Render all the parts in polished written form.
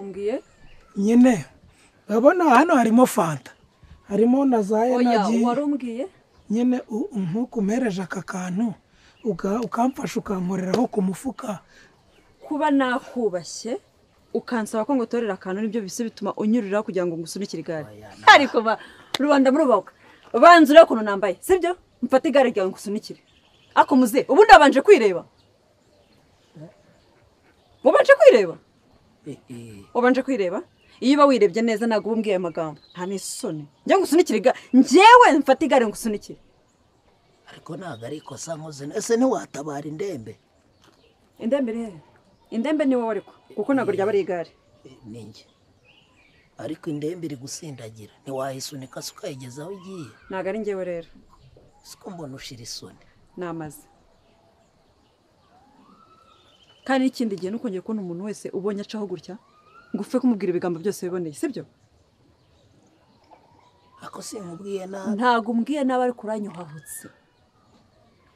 Umbwiye nyine urabona hano harimo fanta, harimo na za energy. Oya, warumbwiye nyine nkukumereje aka kantu ukamfasha ukankoreraho ku mufuka. Kuba nakubashye ukansaba ko ngutorera akantu nibyo bise bituma unyurira kugira ngo ngusunikire igare. Ariko ba rubanda murubaka banza urebe ukuntu nambaye, sibyo? Mfate igare ryawe ngusunikire. Ako muze ubundi abanje kwireba. Wabanje kwireba? Wabanje kwireba? Iyo uba wirebye neza ntabwo uba umbwiye amagambo. Nta n'isoni. Njye ngusunikire igare, njyewe mfate igare ngusunikire. Ariko ntabwo ari ikosa nkoze. Ese ntiwatabara indembe? Indembe iri hehe? Indembe ni wowe ariko, kuko ntabwo ryaba ari igare. Ni njye. Ariko indembe iri gusindagira, ntiwayisunika se ukayigeza aho igiye? Ntabwo ari njyewe rero. Siko mbona ushira isoni. Namaze. Kandi n'ikindi gihe nukongera kubona umuntu wese ubonye acaho gutya, ngo upfe kumubwira ibigambo byose wiboneye, sibyo? Ako sinkubwiye nabi. Ntabwo umbwiye nabi ariko uranyuhahutse.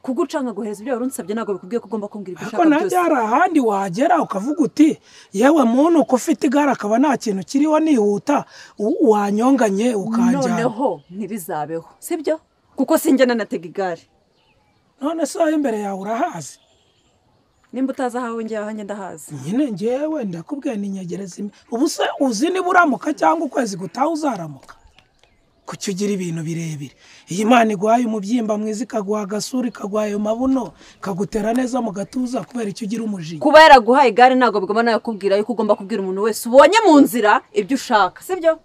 Kuguca nkaguhereza ibyo wari unsabye ntabwo bikubwiye ko ugomba kumbwira ibyo ushaka Ariko nanjye byose. hari ahandi wagera ukavuga uti yewe muntu ko ufite igare akaba nta kintu kiriho nihuta, wanyonganye ukanjyana. Noneho ntibizabeho, sibyo? Kuko sinjye nanatega igare. None se aho imbere yawe urahazi? Nimba utazi ahawe njye ahanjye ndahazi. Nyine njyewe ndakubwiye ninyegereza imwe. Ubu se uzi niba uramuka cyangwa ukwezi gutaha uzaramuka? Kuki ugira ibintu birebire? Iyi Imana iguhaye umubyimba mwiza, ikaguha agasura, ikaguha ayo mabuno, ikagutera neza mu gatuza, kubera icyo ugira umujinya. Kuba yaraguhaye igare ntabwo bigomba nawe kubwira yuko ugomba kubwira umuntu wese ubonye mu nzira ibyo ushaka, sibyo?